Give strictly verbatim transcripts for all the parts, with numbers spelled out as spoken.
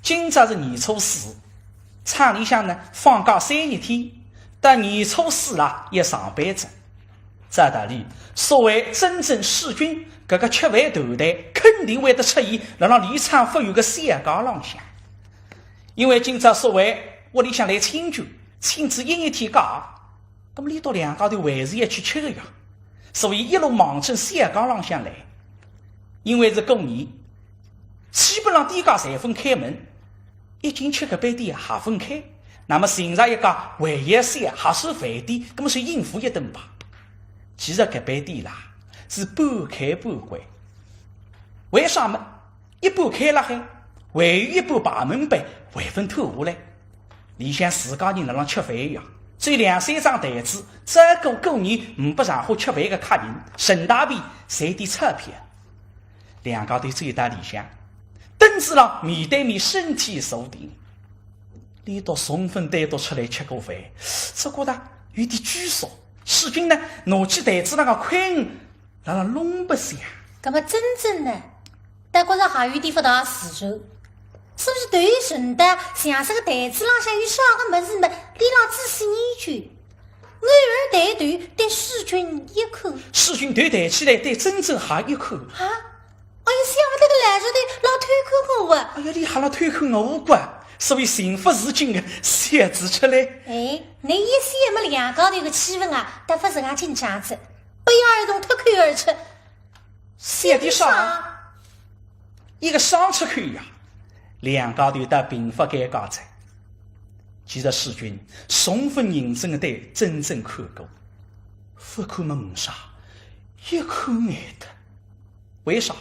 今朝是年初四，厂里向呢放假三日天，但年初四啦也上班着。照道理，所谓真正世钧搿个吃饭团队肯定会得出现辣辣离厂勿远个小街浪向。因为今朝所谓屋里向来亲眷，请仔一日天假，葛末俚笃两家头还是要去吃个呀，所以一路望准小街浪向来。因为是过年，基本上店家侪勿开门，一进去搿爿店也勿开，葛末寻着一家还要小还算饭店，葛末就应付一顿吧。其实搿爿店啦，是半开半关。为啥么？ 一半开辣海，还有一半排门背还朆退下来。里向自家人辣浪吃饭呀，只有两三张台子，照顾过年呒不场化吃饭个客人，顺带便赚点钞票。两家头走到里向，凳子浪面对面身体坐定。俚笃从勿对头出来吃过饭，只觉得有点拘束。世钧呢，拿起台子浪个筷 辣辣弄白相。葛末桢桢呢，倒觉着还有点勿大自然，是勿是头一顺到像是个台子浪向有啥个物事么，俚辣仔细研究。偶尔抬头对世钧一看。世钧头抬起来对桢桢还一看。啊？哎呀，想勿到搿个老实头辣偷看我啊！哎呀，俚还辣偷看我个，所以情不自禁个笑仔出来。哎，倷一笑么两家头个气氛啊，倒勿是介紧张哉。 不约而同脱口而出。笑点啥？一个爽出口呀，两家头倒并勿尴尬哉。其实世钧从勿认真个对桢桢看过，勿看么呒啥，一看呆脱。为啥？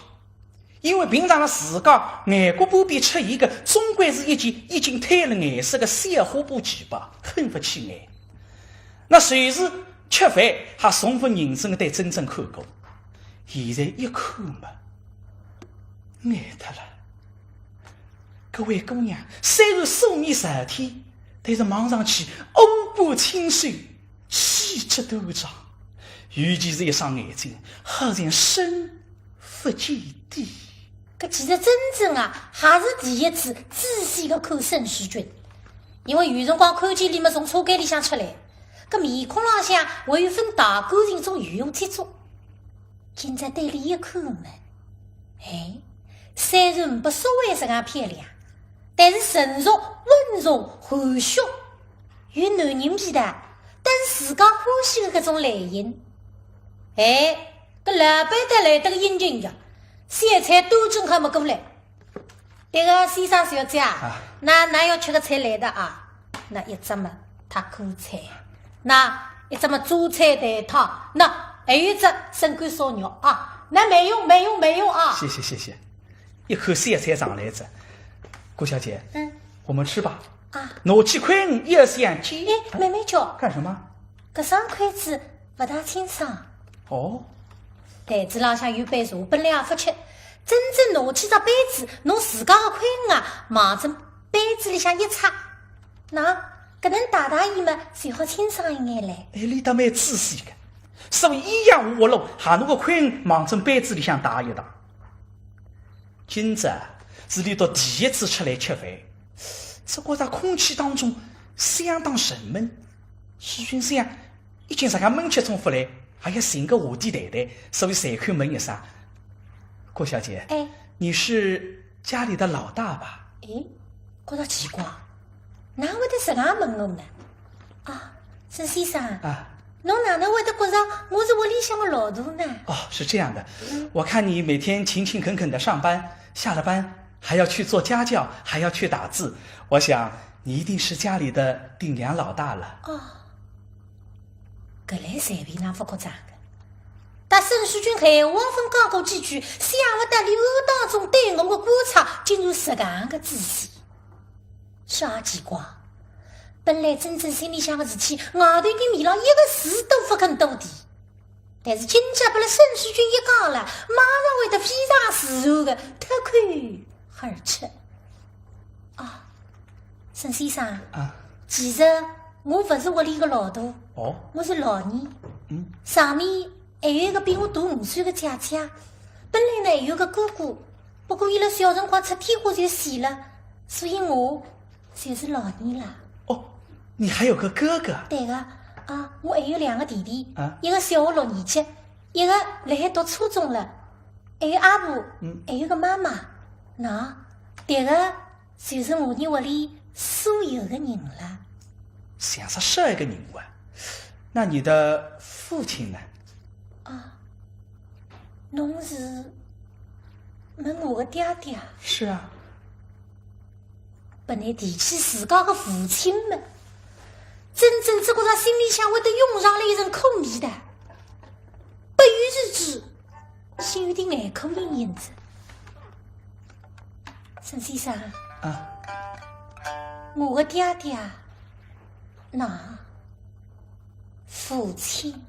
因为平常了自家眼角半边出现个总归是一件已经褪了颜色个小花布旗袍，很勿起眼。那随时吃饭还从勿认真个对桢桢看过，现在一看嘛，呆脱了。搿位姑娘虽然素面朝天，但是望上去五官清秀，气质端庄，尤其是一双眼睛，好像深 勿见底。搿其实桢桢啊，还是第一次仔细个看沈世钧，因为有辰光看见俚么从车间里向出来，搿面孔浪向还有份大感情种有用接触。今朝对俚一看嘛，哎，虽然呒不苏慧实梗漂亮，但是成熟、稳重、含蓄，有男人味道，但是自家欢喜个搿种类型。哎， 搿老板倒来得个殷勤呀，小菜端正好么过来。迭个先生小姐啊，啊。㑚㑚要吃个菜来了啊，㑚一只么塔口菜，㑚一只么榨菜蛋汤，㑚还有一只生煎烧肉啊，㑚慢用慢用慢用啊。谢谢谢谢，一口小菜上来哉。顾小姐，嗯。我们吃吧。啊。拿起筷子一向尖。哎，慢慢叫。干什么？搿双筷子勿大清爽。 哦。台子浪向有杯茶，本来也勿吃，桢桢拿起只杯子，拿自家个筷子啊，望准杯子里向一插，喏，搿能汏汏伊嘛，就好清爽一眼嘞。哎，俚倒蛮仔细个，所以一样无落，还拿个筷子望准杯子里向汏一汏。今朝是俚笃第一次出来吃饭，只觉着空气当中相当沉闷，世钧想 已经自家闷吃中勿来，还要寻个话题谈谈，所以随口问一声：“顾小姐，哎。你是家里的老大吧？”哎，觉着奇怪，哪会得实梗问我呢？啊，沈先生，啊。侬哪能会得觉着我是屋里向个老大呢？哦，是这样的，嗯。我看你每天勤勤恳恳地上班，下了班还要去做家教，还要去打字，我想你一定是家里的顶梁老大了。哦。 搿来随便哪勿觉着个。搭沈世钧闲话勿讲过几句，想勿到俚暗当中对我个观察竟然实梗个仔细。啥奇怪，本来桢桢心里向个事体，外头人面浪一个字都勿肯多提。但是今朝拨勒沈世钧一讲了，马上会得非常自然个脱口而出。啊，沈先生，啊。其实我勿是屋里个老大，哦。我是老二。嗯。上面还有一个比我大五岁个姐姐，本来呢还有个哥哥，不过伊拉小辰光出天花就死了，所以我就是老二啦。哦，你还有个哥哥？对个，啊，我还有两个弟弟，啊？一个小学六年级，一个辣海读初中了，还有阿婆，嗯。还有个妈妈。喏，迭个就是我伲屋里所有的人了。像煞十二个人哇。那你的父亲呢？啊，侬是问我的爹爹？是啊。 本来提起自家的父亲么，真正只觉着心里向会得涌上来一阵苦味的。不由自主，心有点眼眶盈盈子。沈先生，啊。我的爹爹，喏， 父亲。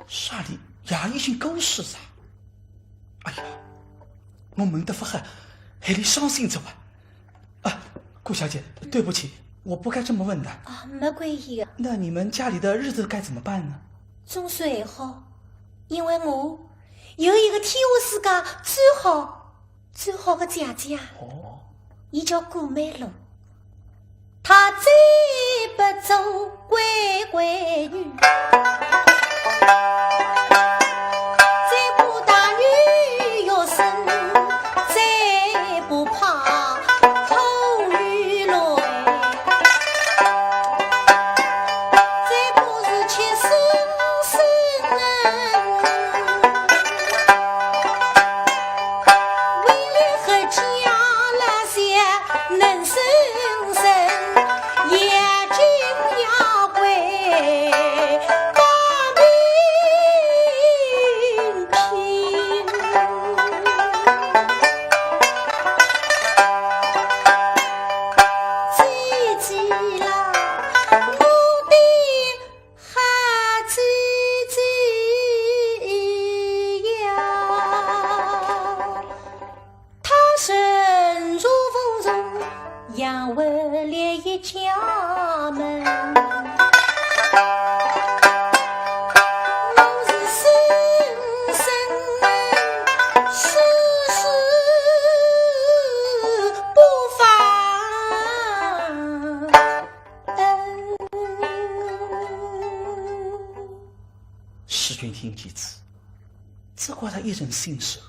啥哩，爷已经过世哉。哎呀，我问得勿好，害俚伤心哉哇。 啊，顾小姐，对不起，我不该这么问的。啊，没关系的。那你们家里的日子该怎么办呢？总算还好，因为我有一个天下世界最好、最好的姐姐。哦。伊叫顾曼璐。 她再不做乖乖女，再不打女学生，再不怕苦与累，再不是吃生生人。 为了何家那些能生生，也竟要为大明拼。姐姐啦，我的 好姐姐呀，她忍辱负重，养活了一家门。我是生生世世不忘 恩。世钧听见仔，只觉得一阵心酸。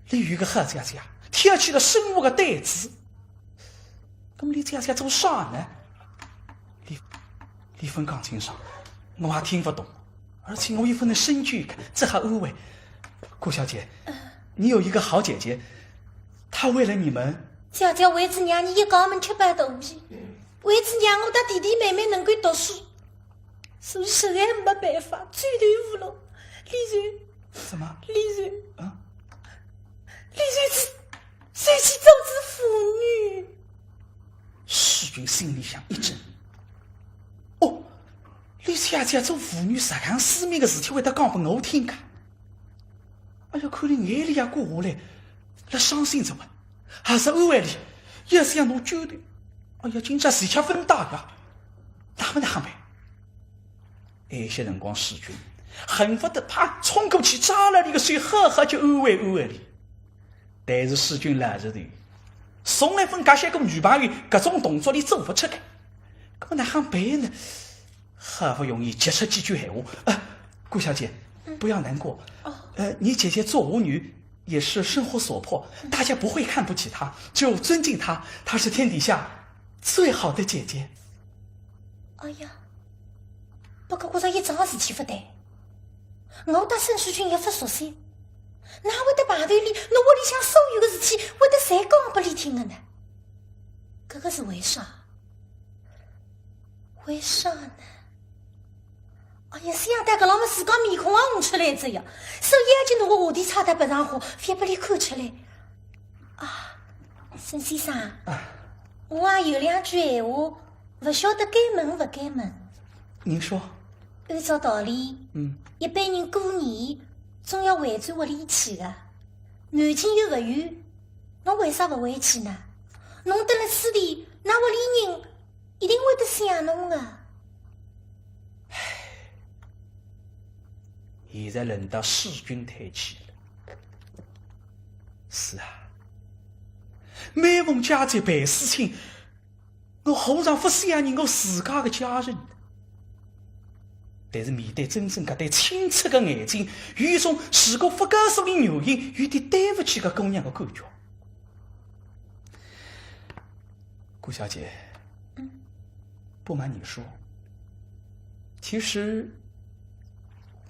俚有个好姐姐，挑起了生活的担子。那么俚姐姐做啥呢？俚，俚勿讲清爽，我也听勿懂，而且我也勿能深究，只好安慰。顾小姐，你有一个好姐姐，他为了你们？姐姐为仔让伲一家门吃饱肚皮，为仔让我搭弟弟妹妹能够读书，所以实在没办法，走投无路。俚就，怎么？俚就，啊？俚就去，就去做仔舞女。世钧心里向一震。哦，俚姐姐做舞女实梗私密个事体会得讲拨我听个？哎呀，看俚眼泪也挂下来，辣伤心着啊，还是安慰俚，也是要拿救的。哎呀，今朝事体勿大呀，哪么哪哼办？埃歇辰光世钧恨勿得啪冲过去，抓牢俚个手，好好叫安慰安慰俚。但是世钧老实头，从来勿搭介许个女朋友，搿种动作俚做勿出个。搿么哪哼办呢？好不容易急出几句闲话，啊，顾小姐，不要难过。呃，你姐姐做舞女也是生活所迫，大家不会看不起她，就尊敬她，她是天底下最好的姐姐。哎呀，不过觉着一桩事体勿对，我搭沈世钧也勿熟悉，哪会得碰头俚，拿屋里向所有个事体会得侪讲拨俚听个呢？搿个是为啥？为啥呢？哎呀，想到搿浪么自家面孔也红出来仔呀，所以要紧拿个话题岔到别上化，覅拨俚看出来。啊，沈先生，我也有两句闲话，勿晓得该问勿该问。您说。按照道理，嗯，一般人过年总要回转屋里去个，南京又勿远，侬为啥勿回去呢？侬蹲辣此地，㑚屋里人一定会得想侬个。现在轮到世钧叹气了。是啊，每逢佳节倍思亲，我何尝勿想念我自家个家人？但是面对真正搿对清澈个眼睛，有一种如果勿告诉俚原因，有点对勿起搿姑娘个感觉。顾小姐，不瞒你说，其实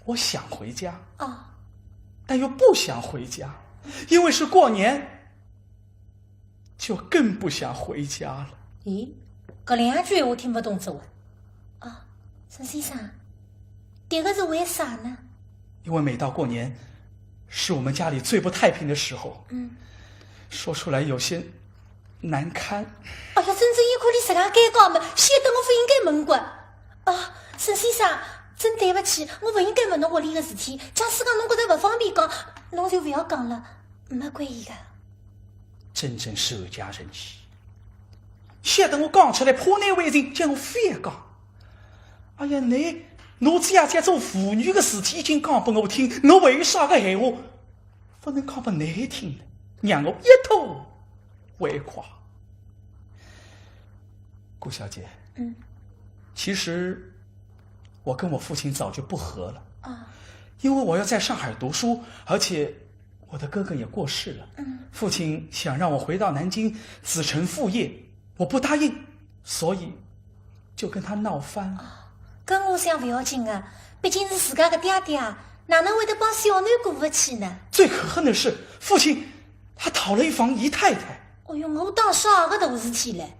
我想回家，啊，但又不想回家，因为是过年，就更不想回家了。咦，搿两句闲话听勿懂哉哇？啊，沈先生，迭个是为啥呢？因为每到过年，是我们家里最不太平的时候。嗯，说出来有些难堪。哎呀，沈正一看俚实梗尴尬么，显得我勿应该问个。啊，沈先生，真对勿起，我勿应该问侬屋里个事体。假使讲侬觉着勿方便讲，侬就勿要讲了，没关系个。真正是个家人气，晓得我讲出来怕难为情，叫我覅讲。哎呀，侬，侬姐姐做舞女个事体已经讲拨我听，侬还有啥个闲话勿能讲拨侬听呢？让我一吐为快。顾小姐，嗯，其实我跟我父亲早就不和了，啊，因为我要在上海读书，而且我的哥哥也过世了。嗯，父亲想让我回到南京子承父业，我不答应，所以就跟他闹翻了。搿我想勿要紧个，毕竟是自家个爹爹，哪能会得帮小囡过勿去呢？最可恨的是，父亲他讨了一房姨太太。哦哟，我当啥个大事体嘞？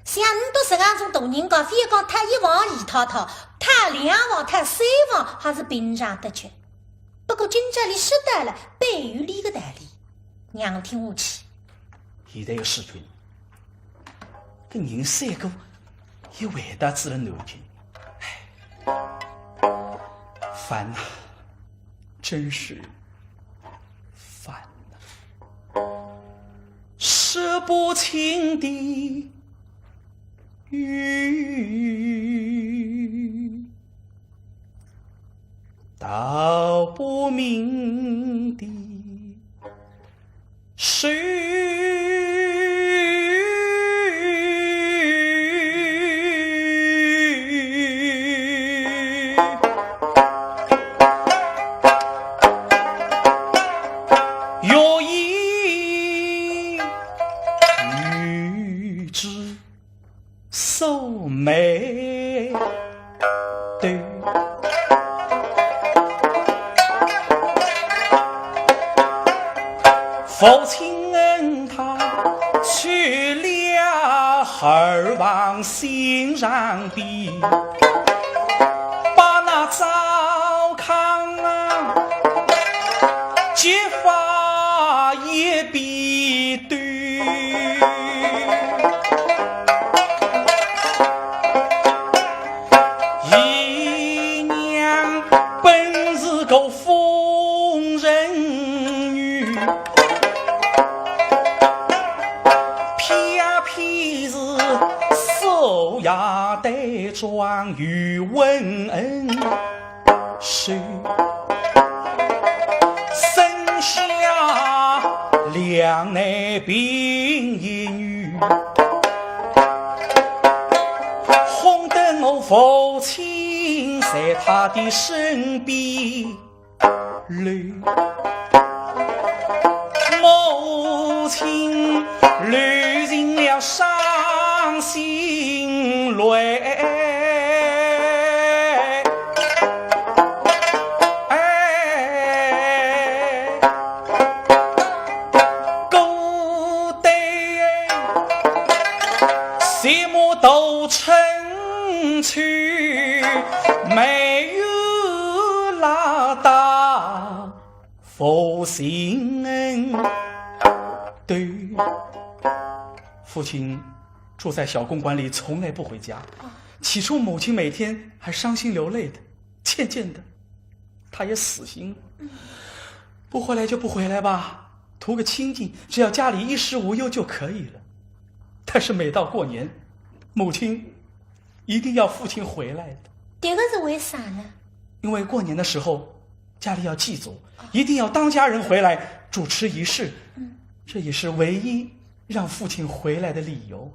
像侬笃实梗种大人家，覅讲讨一房姨太太，讨两房、讨三房还是平常得去。不过今朝俚说到了背后里个道理，让我听下去。现在个世钧，搿人三个又回到仔了南京。唉，烦呐，真是烦呐。说不清的忧，道不明的 愁。欲言又止。 锁眉头。父亲恩他二房心上边，把那糟糠啊，揭发一边端。姨娘本是个 风尘女，偏偏是守夜待妆与文人，生下两男并一女，哄得我父亲在她的身边 母亲流尽了伤心泪。对，父亲住在小公馆里，从来不回家。起初母亲每天还伤心流泪的，渐渐的，她也死心了。不回来就不回来吧，图个清静，只要家里衣食无忧就可以了。但是每到过年，母亲一定要父亲回来的。这个是为啥呢？因为过年的时候，家里要祭祖，一定要当家人回来主持仪式。这也是唯一让父亲回来的理由。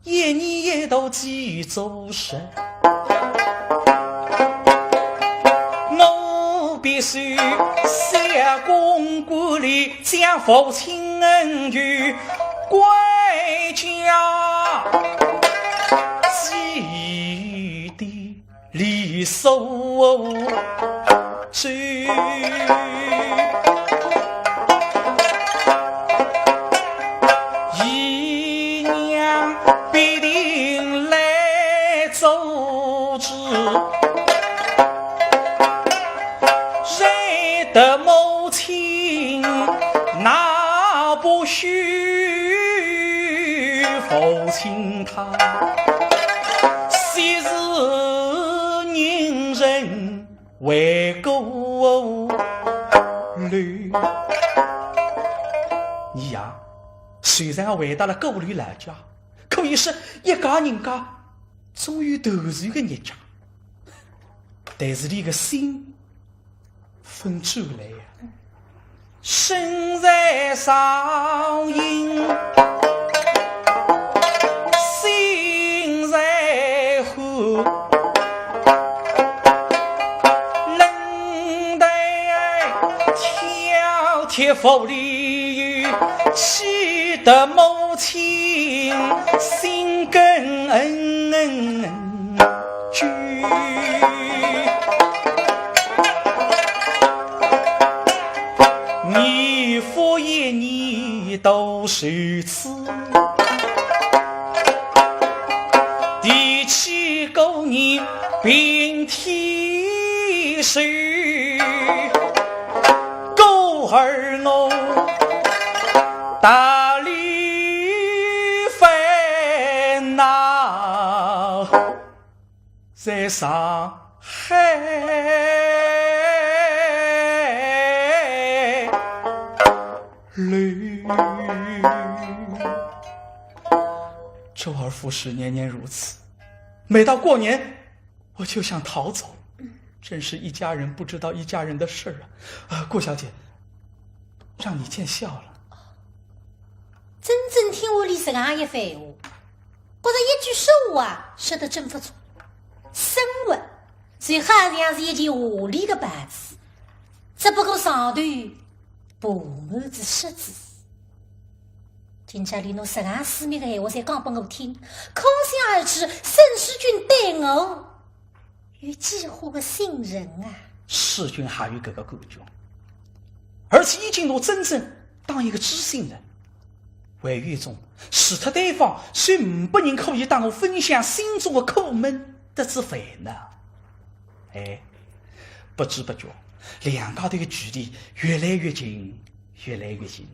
一年一度祭祖时，我必须小公馆里将父亲恩怨归家祭奠。 礼数周。姨娘必定来阻止，认得母亲那不许，父亲他 昔日人人为顾里。你呀，虽然回到了顾里老家，可以说一家人家总有团聚的日脚，但是你个心 分出来呀。身在曹营心在汉，冷得挑剔无理由，气得母亲心更 年复一年都如此，提起过年并添愁，故而我大力烦恼。 在上海楼。周而复始，年年如此。每到过年，我就想逃走，真是一家人不知道一家人的事儿啊！啊，顾小姐，让你见笑了。 真正听屋里实梗一番闲话，觉着一句说话说得真不错。生活就好像是一件华丽的袍子，只不过上头布满仔虱子。今朝俚拿实梗私密的闲话侪讲拨我听，可想而知，沈世钧对我 有几化个信任啊。世钧还有搿个感觉，而且已经拿真正当一个知心人。还有一种，除脱对方，就没人可以搭我分享心中的苦闷得知烦恼。哎，不知不觉，两家头的距离越来越近，越来越近。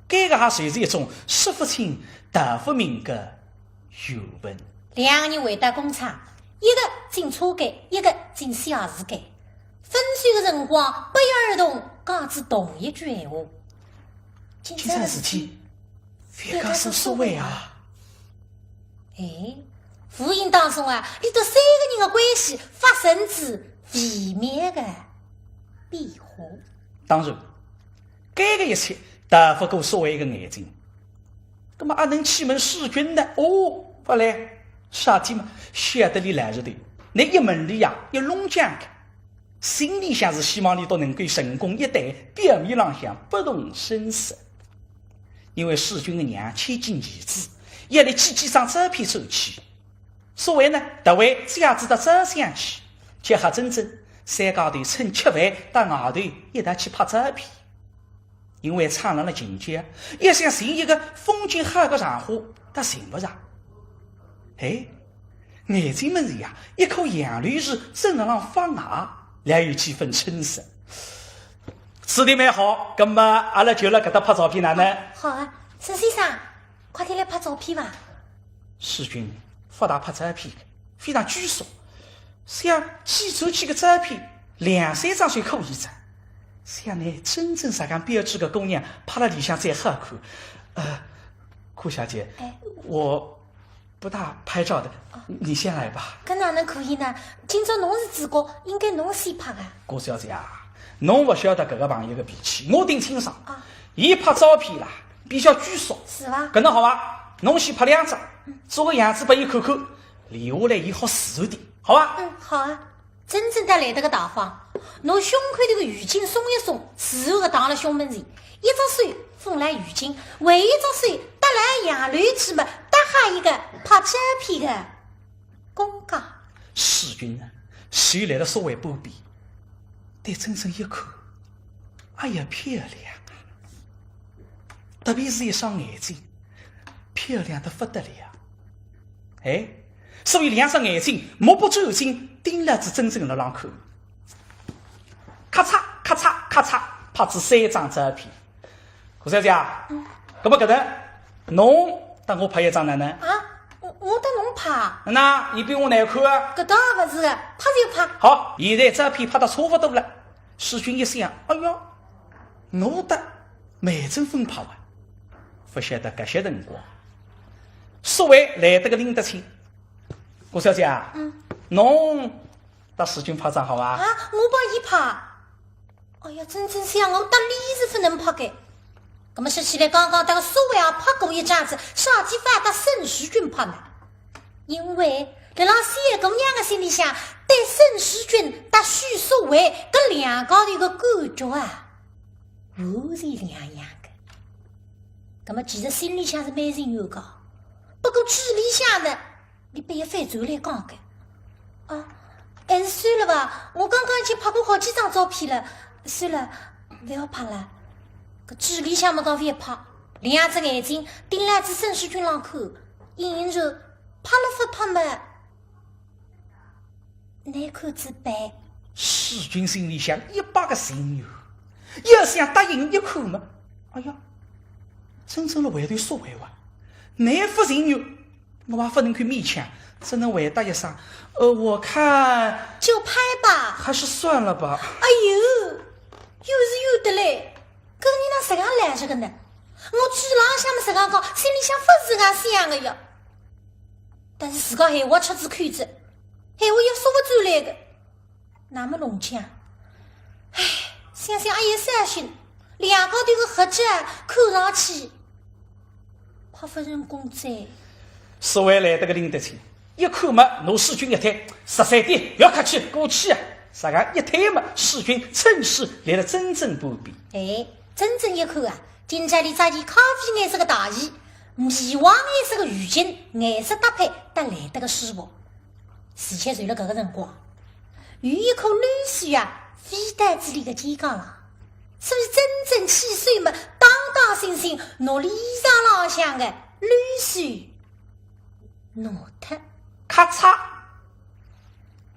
搿个也算是一种说勿清道勿明的 有问。两个人回到工厂，一个进车间，一个进写字间。分手的辰光，不约而同讲仔同一句闲话。今朝事体，覅告诉苏伟啊。哎，无形当中啊，伊搭三个人的关系发生仔微妙的变化。当然，搿个一切逃勿过苏伟的眼睛。 葛末阿能去问世钧呢？哦，勿来，啥体嘛？晓得俚来着的，倷一问俚呀，要弄僵个。心里向是希望俚笃能够成功一对，表面浪向不动声色。因为世钧的娘牵记儿子，要来寄几张照片出去。苏伟呢，特为借仔只照相机，结合珍珍，三家头趁吃饭到外头一道去拍照片。 因为唱了了情节，要想寻一个风景好的场化，倒寻勿着。哎，眼睛门前呀，一棵杨柳树正辣浪发芽，略有几分春色。此地蛮好，葛末阿拉就辣搿搭拍照片哪能？好啊，沈先生，快点来拍照片吧。世钧勿大拍照片个，非常拘束。 想寄出去个照片，两三张就可以哉。想拿珍珍实梗标致个姑娘拍了里向再好看。呃，顾小姐，哎。我不大拍照的，哦。你先来吧。搿哪能可以呢？今朝侬是主角，应该侬先拍啊。顾小姐啊，侬勿晓得搿个朋友个脾气，我顶清爽。啊。伊拍照片啦，比较拘束。是伐？搿能好伐？侬先拍两张，嗯。做个样子拨伊看看，留下来伊好自然点，好伐？嗯，好啊。 珍珍倒来得个大方，拿胸口头个围巾松一松，自然个挡了胸门前，一只手捧牢围巾，还有一只手搭牢杨柳枝么，搭好一个拍照片个功架。世钧啊，就来了苏伟旁边，对珍珍一看，哎呀，漂亮啊！特别是一双眼睛，漂亮得不得了。 哎，所以两只眼睛目不转睛盯牢仔珍珍辣浪看，咔嚓咔嚓咔嚓拍仔三张照片。顾小姐啊，嗯。搿么搿搭，侬搭我拍一张哪能？啊，我，我搭侬拍？那伊比我难看啊。搿倒勿是个，拍就拍。好，现在照片拍得差勿多了。世钧一想，哎哟，我搭梅珍芬拍啊，勿晓得搿歇辰光 苏伟来得个拎得清。顾小姐啊，嗯。侬搭世钧拍张好伐？啊，我帮伊拍。哎呀，珍珍想我搭俚是勿能拍个。葛么说起来，刚刚搭个苏伟也拍过一张仔，啥地方搭沈世钧拍呢？因为辣浪小姑娘个心里向，对沈世钧搭许苏伟搿两家头个感觉啊，完全两样个。葛么其实心里向是蛮情愿个， 不过嘴里向呢，俚拨伊翻转来讲个。啊，还是算了吧，我刚刚已经拍过好几张照片了，算了，勿要拍了。搿嘴里向么讲勿要拍，两只眼睛盯牢仔沈世钧浪看，隐隐然拍了勿拍嘛， 难看仔办。世钧心里向一百个情愿，要想答应一看嘛，哎呀，真正辣回头说闲话，难勿情愿，我也勿能够勉强，只能回答一声，呃，我看就拍吧。还是算了吧。哎呦，有是有得嘞，搿人哪实梗来着个呢？我嘴浪向么实梗讲，心里向勿是实梗想个呀。但是自家闲话出仔口子， 闲话也说勿转来个。那么弄僵，唉，想想阿也伤心，两家头个合照看上去拍勿成功哉。苏伟来得个拎得清，一看嘛，拿世钧一推，十三点，覅客气，过去啊！实梗一推嘛，世钧趁势来了珍珍旁边。哎，珍珍一看啊，今朝俚着件咖啡颜色个大衣，米黄颜色个围巾，颜色搭配得来得个舒服。 而且就辣搿个辰光，有一颗泪水啊，飞到仔俚个肩胛浪，所以珍珍起手嘛，当当恻恻心心拿俚衣裳浪向个绿水拿脱。咔嚓，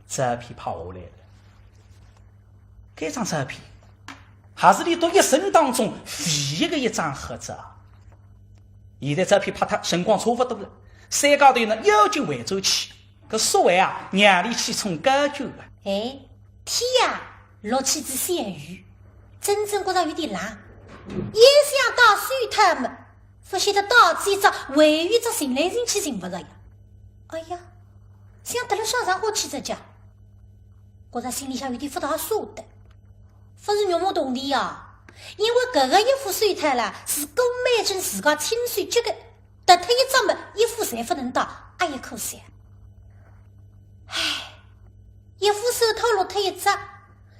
照片拍下来了。搿张照片还是俚笃一生当中唯一个一张合照。现在照片拍脱，辰光差勿多了，三家头呢要紧回转去。搿说完啊，让俚去冲高脚啊。哎，天呀，落起仔小雨，曼桢觉着有点冷，也想戴手套么，勿晓得戴仔一只，还有一只寻来寻去寻勿着呀。哎呀，想得了啥场化去着介，觉着心里向有点勿大舍得。勿是肉麻铜钿啊，因为搿个一副手套啦，是顾曼桢自家亲手织个，脱脱一只么，一副侪勿能戴，哎呀，可惜。唉，一副手套落脱一只，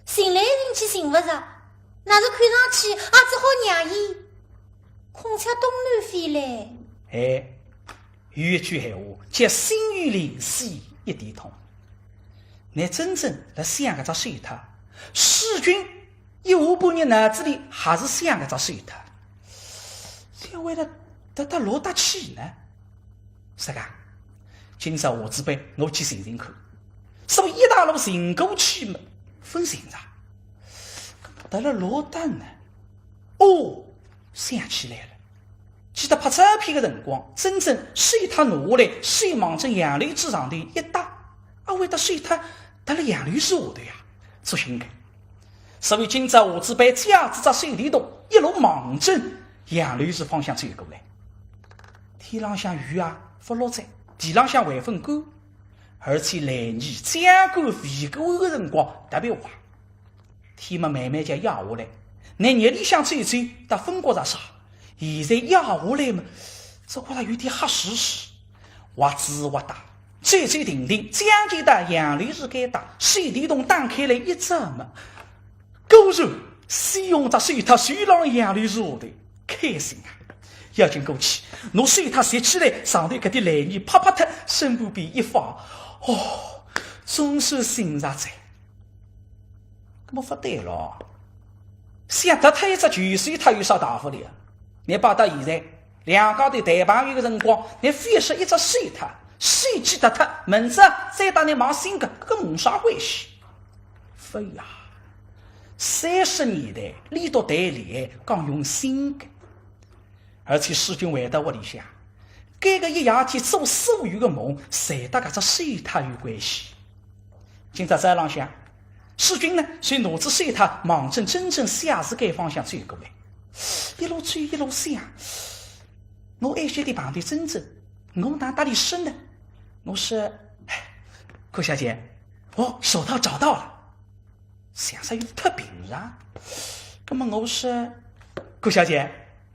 寻来寻去寻勿着，那是看上去也只好让伊空气冻暖飞嘞。哎，有一句闲话叫心有灵犀一点通。乃曼桢辣想搿只手套，世钧一下半日脑子里还是想搿只手套，哪会得搭搭落搭去呢？啥个？今朝下仔班我去寻寻看，所以一大路寻过去么，勿寻着。搭辣落搭呢？哦，想起来了。 记得拍照片个辰光，曼桢手套拿下来，手望准杨柳枝上头一搭，啊，会得手套搭辣杨柳树下头呀，作兴个。所以今朝下仔班架仔只手电筒，一路望准杨柳树方向走过来。天浪向雨啊，勿落哉，地浪向还朆干，而且来年江干未干个辰光特别滑。 天么慢慢叫压下来，乃日里向走走，倒勿觉着啥。现在压下来么，只觉着有点吓实实。滑仔滑搭，走走停停，将近到杨柳树该搭，手电筒打开来一照么，果然，西红只手套垂浪杨柳树下头，开心啊！要紧过去，拿手套拾起来，上头搿点烂泥拍拍脱，身旁边一放，哦，总算寻着哉。 搿么勿对咯，想脱脱一只旧手套有啥大勿了？乃摆到现在，两家头谈朋友个辰光，乃非说一只手套，手机脱脱，明朝再搭倷买新个，搿个没啥关系。勿呀，三十年代，俚笃谈恋爱讲用新个。 而且世钧回到屋里向，搿个一夜天做所有个梦，侪搭搿只手套有关系。今朝早浪向，世钧呢，就拿仔手套望准曼桢写字间方向走过来，一路走一路想，我晏歇点碰着曼桢，我哪搭俚说呢？我说，哎，顾小姐，我手套找到了。 想着有点不平常。那么我说，顾小姐，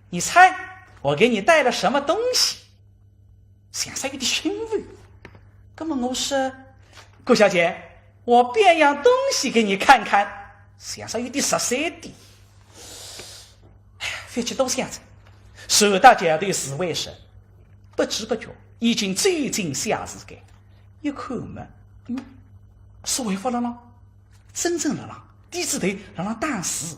你猜我给你带了什么东西？想着有点兴奋。那么我说，顾小姐，我变样东西给你看看。想着有点十三点。哎呀，覅去多想哉，手搭脚对自卫士，不知不觉已经走进写字间。一看嘛，哟，啥会发了呢？ 曼桢辣浪，低仔头辣浪打字，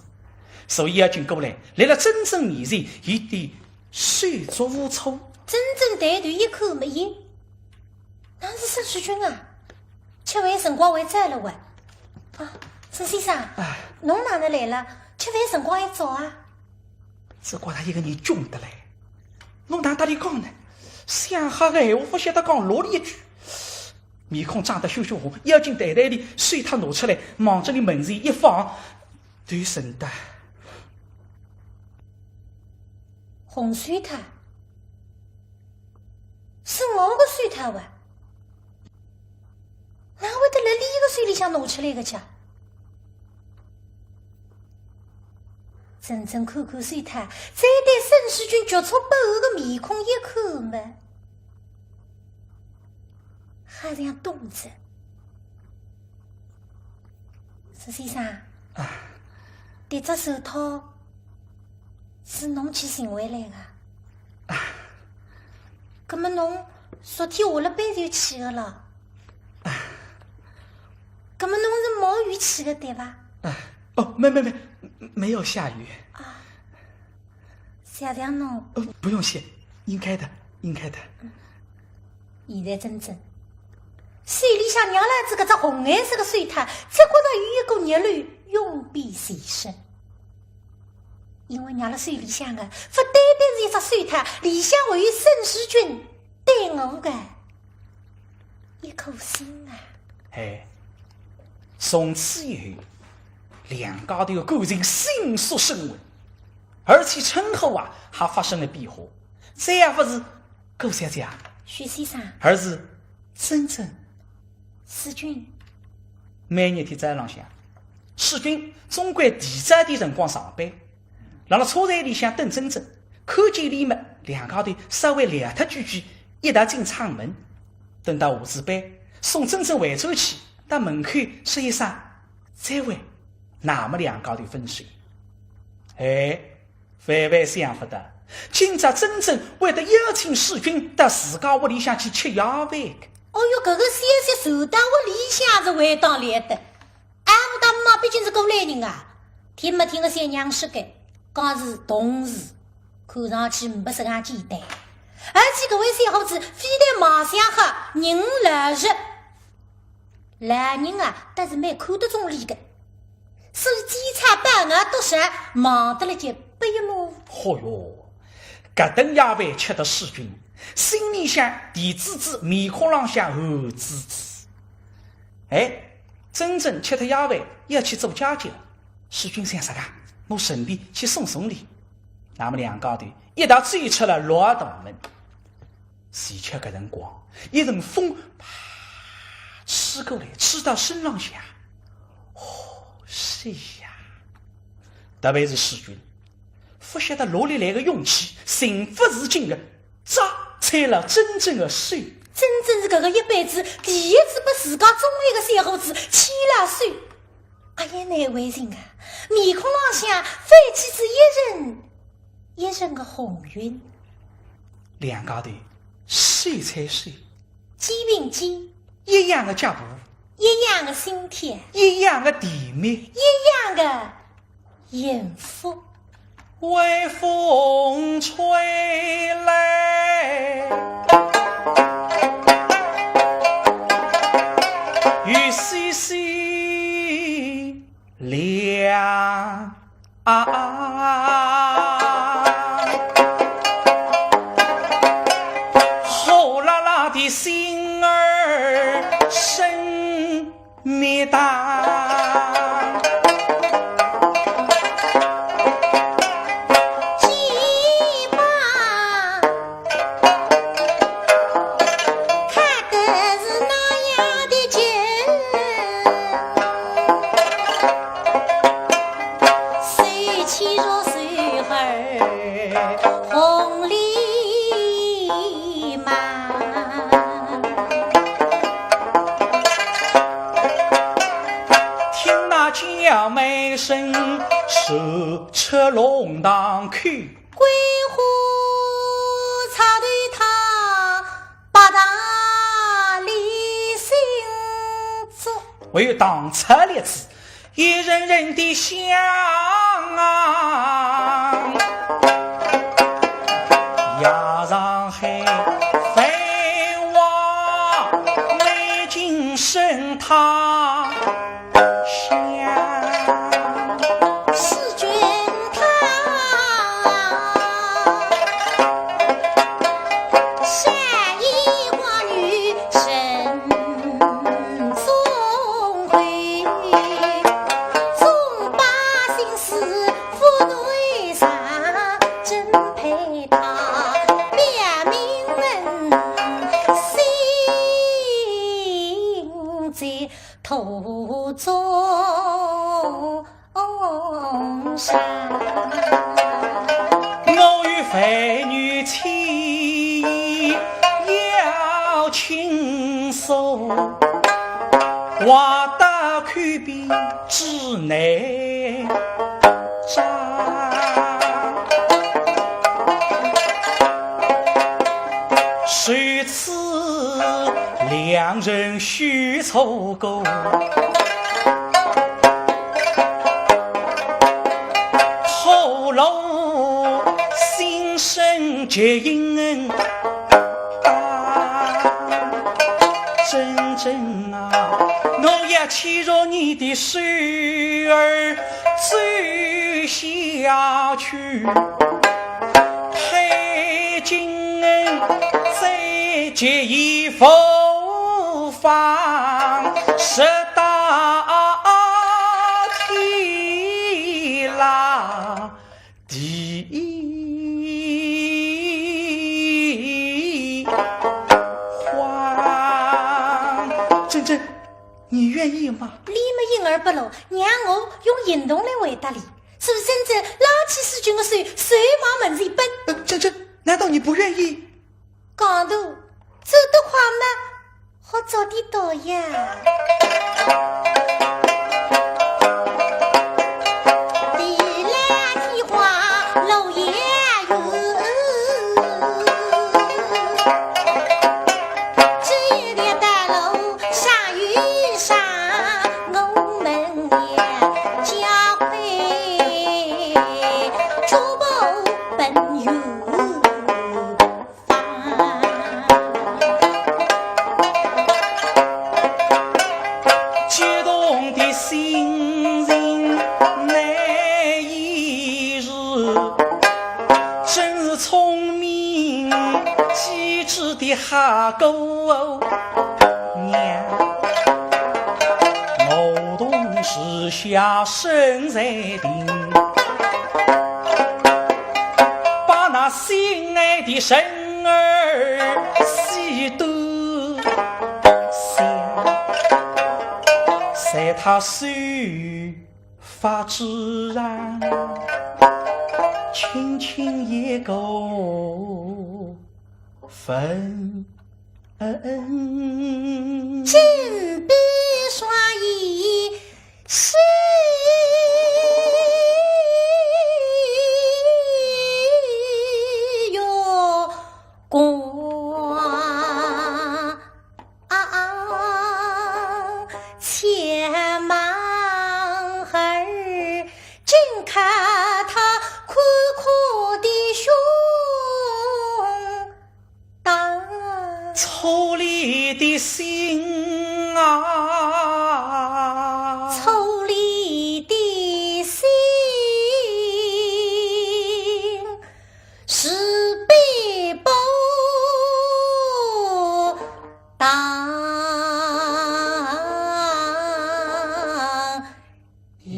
所以要紧过来，来了曼桢面前，有点手足无措。曼桢抬头一看没影，哪是沈世钧啊？吃饭辰光还早了喂。啊，沈先生，哎。侬哪能来了？吃饭辰光还早啊？只觉着一个人囧得来，侬哪搭俚讲呢？想好个闲话勿晓得讲落里一句。 面孔涨得血血红，要紧袋袋里手套拿出来，望准俚门前一放，对神的。红手套，是我个手套啊，哪会得辣俚个手里向拿出来个介？曼桢看看手套，再对沈世钧局促不安个面孔一看么， 好像懂哉。沈先生，啊。迭只手套是侬去寻回来个？啊。葛么侬昨天下了班就去个咯？啊。葛么侬是冒雨去个对伐？啊，哦，没，没，没，没有下雨。啊。谢谢侬。呃，不用谢，应该的，应该的。现在桢桢，手里向捏牢仔搿只红颜色个手套，只觉着有一股热流涌遍全身。因为捏辣手里向个，勿单单是一只手套，里向还有沈世钧对我个一颗心啊。哎，从此以后，两家头个感情迅速升温，而且称呼啊还发生了变化，再也勿是顾小姐，许先生，而是桢桢。世钧。每日天早浪向，世钧总归提早点辰光上班，辣辣车站里向等桢桢，看见俚么，两家头稍微聊脱几句，一道进厂门。等到下仔班，送桢桢回转去，到门口说一声再会，那么两家头分手。哎，万万想勿到，今朝桢桢会得邀请世钧到自家屋里向去吃夜饭个。哦哟，搿个消息传到屋里向是还当来得。 阿姆搭姆妈毕竟是过来人啊，听没听个小娘说个，讲是同事，看上去没实梗简单。而且搿位小伙子非但卖相好，人老实，老人啊，倒是蛮看得中俚个，所以煎炒包熬剁烧，忙得了就不亦乐乎。嚯哟，搿顿夜饭吃得世钧，心里向甜滋滋，面孔浪向红滋滋。 哎，桢桢吃脱夜饭要去做家教，世钧想啥个？我顺便去送送俚。那么两家头一道走出了六号大门。恰巧搿辰光，一阵风啪吹过来，吹到身浪向，哦，是呀。特别是世钧，勿晓得哪里来个勇气，情不自禁个 脚踩了桢桢个手。桢桢是搿个一辈子第一次拨自家钟爱个小伙子牵牢手。哎呀，难为情啊，面孔浪向泛起仔一阵一阵个红晕。两家头手牵手，肩并肩，一样个脚步，一样个心跳，一样个甜蜜，一样个 幸福。微风吹来，雨丝丝凉。火辣辣的心儿生 蜜糖。肩膀看得是那样的紧，手牵着手儿红里忙。 听那娇美声说出弄堂口，桂花插头堂，白糖里心足。还有糖炒栗子， 一阵阵的香啊，呀，上海繁华美景生态香。世钧他 山一花女人总会，总把心思付对上，真配她表明人心在途中。 红山。我与美女情要倾诉，话到口边只能张。谁知 两人须错过，徒劳心结姻啊，真正啊，我要牵着你的手儿走下去，配金再结一无妨，直到天啦。 第一慌。珍珍，你愿意吗？你么一言不落，让我用行动来回答你。是不是真正拉起世钧的手，手往门前奔？呃，珍珍，难道你不愿意？讲道，走得快吗？ 好早点到呀。地来天荒路也远，只有条道路上有山，我们也交会脚步奔远。 激动的心情难以抑制，真是聪明机智的好姑娘。我同时下身在定，把那心爱的人儿 西多想，在他秀发之上，轻轻一个吻。紧闭双眼，是月光。 千忙儿，紧看他苦苦的胸档。错里的心啊，错里的心，是比不 当呀。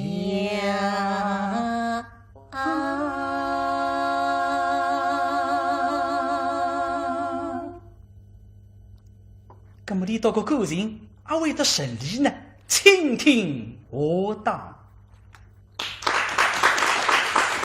那么俚笃个感情阿会得顺利呢？请听下档。